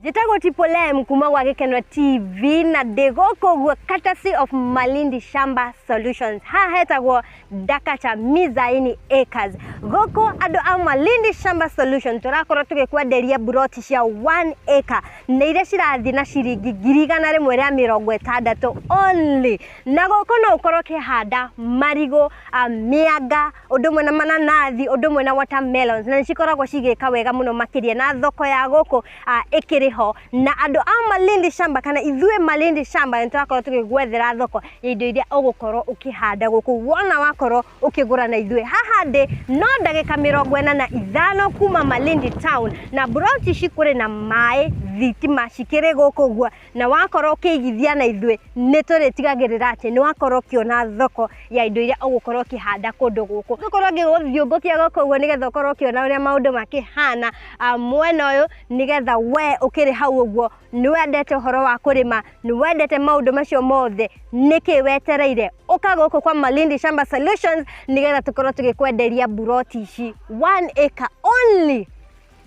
Njĩtagwo Triple M kuma gwa Gĩkeno TV na ndĩ gũkũ guo courtesy of Malindi Shamba Solutions. Haha hetagwo Dakacha Mizaini Acres. Gũkũ andũ a Malindi Shamba Solutions tũrakorwo tũgĩkwenderia buroti cia 1 acre na iria cirathiĩ na ciringi 160,000 only. Na gũkũ no ũkorwo ũkĩhanda marigũ, mĩanga, ũndũ ũmwe na mananathi, ũndũ ũmwe na watermelons, na nĩ cikoragwo cigĩka wega mũno makĩria na thoko ya gũkũ ĩkĩrĩ ho. Na andũ a Malindi Shamba kana ithuĩ Malindi Shamba nĩ tũrakorwo tũgĩgwethera thoko ya indo iria ũgũkorwo ũkĩhanda gũkũ wona wakorwo ũkĩgũra na ithuĩ. Haha ndĩ no ndagĩka 45 kuma Malindi town, na buroti ici kũrĩ na maĩ, thitima cikĩrĩ gũkũ ũguo, na wakorwo ũkĩigithia na ithuĩ nĩ tũrĩtigagĩrĩra atĩ nĩ wakorwo ũkĩona thoko ya indo iria ũgũkorwo ũkĩhanda kũndũ gũkũ. Ngũkorwo ngĩgũthiũngũkia gũkũ ũguo nĩgetha ũkorwo ũkĩona ũrĩa maũndũ makĩhana mwena ũyũ, nĩgetha we ũkĩrĩ hau ũguo nĩ wendete ũhoro wa kũrĩma, nĩ wendete maũndũ macio mothe, nĩkĩ wetereire? Ũka gũkũ kwa Malindi Shamba Solutions nĩgetha tũkorwo tũgĩkwenderia buroti ici 1 acre only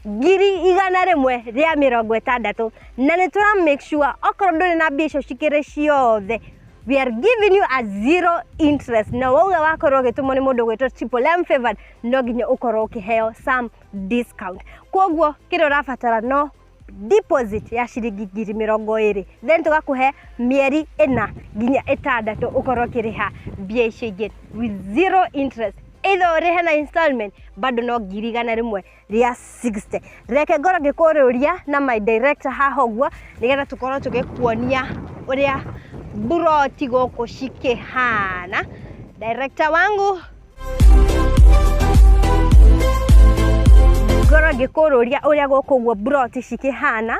160,000, na nĩ tũra make sure okorwo ndũrĩ na mbia icio cikĩrĩ ciothe, we are giving you a zero interest. Na wauga wakorwo ũgĩtũmwo nĩ mũndũ ũgwĩtwo Triple M Favored, no nginya ũkorwo ũkĩheo some discount. Koguo kĩrĩa ũrabatara no deposit ya ciringi 20,000, then tũgakũhe mĩeri 4 nginya 6 ũkorwo ũkĩrĩha mbia icio ingĩ with zero interest. Either ũrĩhe na installment, bado no 160,000. Reke ngorwo ngĩkũrũria na my director haha ũguo nĩgetha tũkorwo tũgĩkuonia ũrĩa buroti gũkũ cikĩhana. Director wangu, ngorwo ngĩkũrũria ũrĩa gũkũ ũguo buroti cikĩhana.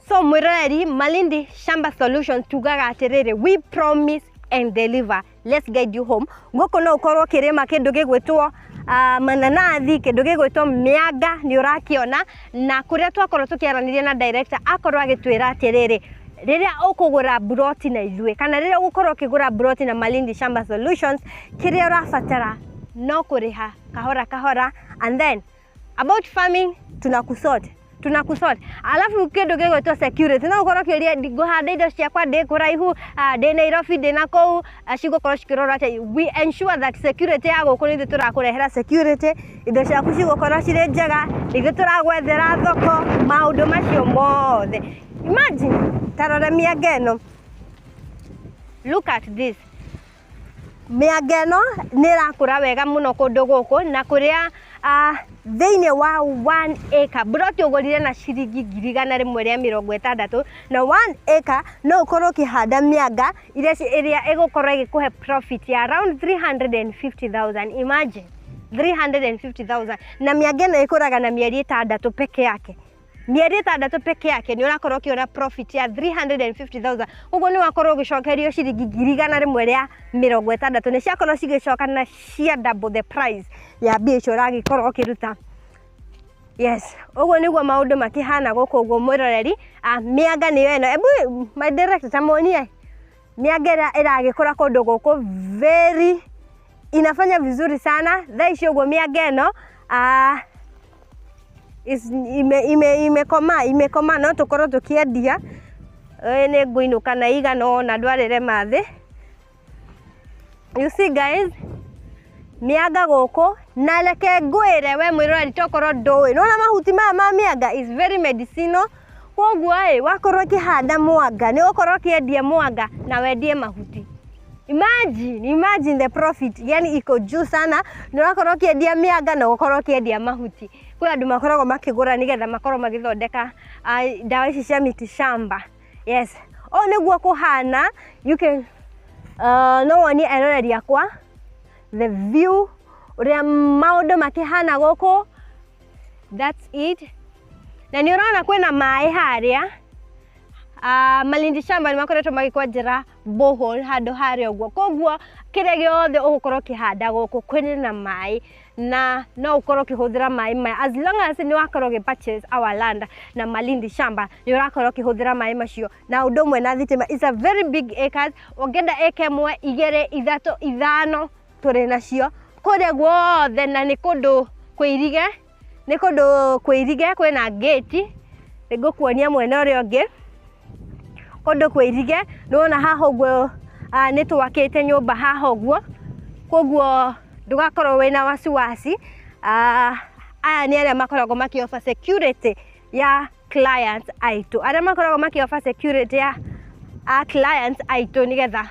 So mwĩroreri, Malindi Shamba Solutions tugaga atĩrĩrĩ, we promise and deliver. Let's guide you home. Gũkũ no ũkorwo ũkĩrĩma kĩndũ gĩgwĩtwo mananathi, kĩndũ gĩgwĩtwo mĩanga, nĩ ũrakĩona. Na kũrĩa twakorwo tũkĩaranĩria na director akorwo agĩtwĩra atĩrĩrĩ, rĩrĩa ũkũgũra buroti na ithuĩ kana rĩrĩa ũgũkorwo ũkĩgũra buroti na Malindi Shamba Solutions, kĩrĩa ũrabatara no kũrĩha kahora kahora, and then about farming tunakusort, tunakusort. Alafu kĩndũ gĩgwĩtwo security, no ũkorwo ũkĩũria ngũhanda indo ciakwa ndĩ kũraihu, ndĩ Nairobi, ndĩ na kũu, cigũkorwo cikĩrorwo atĩa. We ensure that security ya gũkũ nĩ ithuĩ tũrakũrehera security, indo ciaku cigũkorwo cirĩ njega, nĩ ithuĩ tũragwethera thoko, maũndũ macio mothe. Imagine, ta rora mĩanga ĩno. Look at this. Mĩanga ĩno nĩ ĩrakũra wega mũno kũndũ gũkũ, na kũrĩa thĩinĩ wa 1 acre buroti ũgũrire na ciringi 160,000, na 1 acre no ũkorwo ũkĩhanda mĩanga ĩrĩa ĩgũkorwo ĩgĩkũhe profit ya around 350,000. Imagine 350,000, na mĩanga ĩno ĩkũraga na mĩeri 6 peke yake. Mĩeri 6 peke yake nĩ ũrakorwo ũkĩona profit ya 350,000. Ũguo nĩ wakorwo ũgĩcokerio ciringi 160,000, nĩ ciakorwo cigĩcoka na cia double the price ya mbia icio ũragĩkorwo ũkĩruta. Yes, ũguo nĩguo maũndũ makĩhana gũkũ ũguo mwĩroreri. Mĩanga nĩyo ĩno. Ebu my director ta muonie mĩanga ĩrĩa ĩragĩkũra kũndũ gũkũ, very inafanya vizuri sana. Thaa ici ũguo mĩanga ĩno imekoma, no tũkorwo tũkĩendia. Nĩ ngũinũka na igana ũna ndwarĩre mathĩ. You see guys, mĩanga gũkũ, na reke ngwĩre we mwĩroreri tokorwo ndũĩ, nĩwona mahuti maya ma mĩanga is very medicinal. Koguo ĩ, wakorwo ũkĩhanda mwanga nĩ ũgũkorwo ũkĩendia mwanga na wendie mahuti. Imagine, imagine the profit, yani iko juu sana. Nĩ ũrakorwo ũkĩendia mĩanga na ũgakorwo ũkĩendia mahuti. Kwĩ andũ makoragwo makĩgũra nĩgetha makorwo magĩthondeka ndawa ici cia miti shamba. Yes, ũũ nĩguo kũhana. You can no wonie eroreri akwa the view ũrĩa maũndũ makĩhana gũkũ. That's it. Na nĩ ũrona kwĩna maĩ harĩa. Malindi Shamba nĩ makoretwo magĩkwenjera borehole handũ harĩa ũguo, koguo kĩrĩa gĩothe ũgũkorwo ũkĩhanda gũkũ kwĩna na maĩ, na no ũkorwo ũkĩhũthĩra maĩ maya as long as nĩ wakorwo ũgĩ purchase our land na Malindi Shamba, nĩ ũrakorwo ũkĩhũthĩra maĩ macio na ũndũ ũmwe na thitima. It's a very big acres. Ũngĩenda acre 1, 2, 3, 5 tũrĩ nacio kũrĩa guothe, na nĩ kũndũ Kwĩirige, nĩ kũndũ kwĩirige, kwĩna gate. Nĩ ngũkuonia mwena ũrĩa ũngĩ kũndũ kwĩirige. Nĩwona haha ũguo, nĩ twakĩte nyũmba haha ũguo, koguo ndũgakorwo wĩna wasiwasi. Aya nĩ arĩa makoragwo makĩ security ya clients aitũ, arĩa makoragwo makĩ security ya a clients aitũ, nĩgetha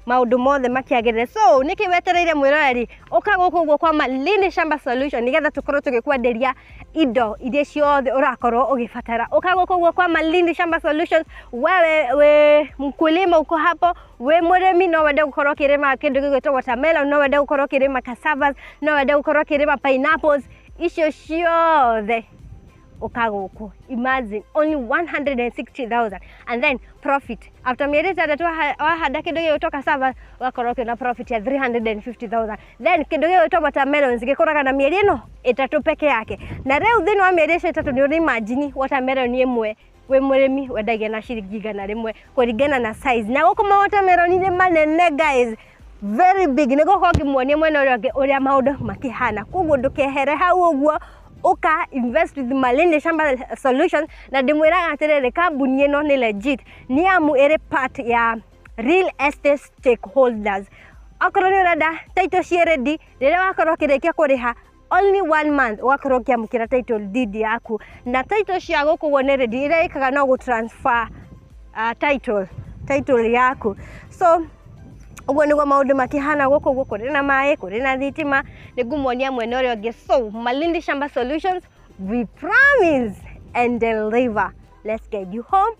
maũndũ mothe makĩagĩrĩre. So nĩkĩ wetereire, mwĩroreri? Ũka gũkũ ũguo kwa Malindi Shamba Solution, nĩgetha tũkorwo tũgĩkwenderia indo iria ciothe ũrakorwo ũgĩbatara. Ũka gũkũ ũguo kwa Malindi Shamba Solutions. Wewe we mkulima uko hapo, we mũrĩmi, no wende gũkorwo ũkĩrĩma kĩndũ gĩgwĩtwo watermelon, no wende gũkorwo ũkĩrĩma cassavas, no wende gũkorwo ũkĩrĩma pineapples, icio ciothe ũka gũkũ. Imagine, only 160,000 and then profit after mĩeri 6 wahanda kĩndũ gĩgwĩtwo cassava, ũgakorwo ũkĩona profit ya 350,000. Then kĩndũ gĩgwĩtwo watermelons gĩkũraga na mĩeri ĩno 3 peke yake, na rĩu thĩinĩ wa mĩeri ĩcio 3, nĩ ũrĩ imagine, watermelon ĩmwe wĩ mũrĩmi wendagia na ciringi 100 kũringana na size. Na gũkũ ma watermelon nĩ manene, guys, very big. Nĩ gũkorwo ngĩmuonia mwena ũrĩa ũngĩ ũrĩa maũndũ makĩhana. Koguo ndũkehere hau ũguo, ũka invest with Malindi Shamba Solutions. Na ndĩmwĩraga atĩrĩrĩ, kambuni ĩno nĩ legit, nĩ amu ĩrĩ part ya real estate stakeholders. Okorwo nĩ ũrenda title ciĩ ready, rĩrĩa wakorwo ũkĩrĩkia kũrĩha, only one month ũgakorwo ũkĩamũkĩra title deed yaku. Na title cia gũkũ ũguo nĩ ready, ĩrĩa ĩkaga no gũ transfer title yaku. So ũguo nĩguo maũndũ makĩhana gũkũ ũguo. Kũrĩ na maĩ, kũrĩ na thitima. Nĩ ngũmuonia mwena ũrĩa ũngĩ. So Malindi Shamba Solutions, we promise and deliver. Let's get you home.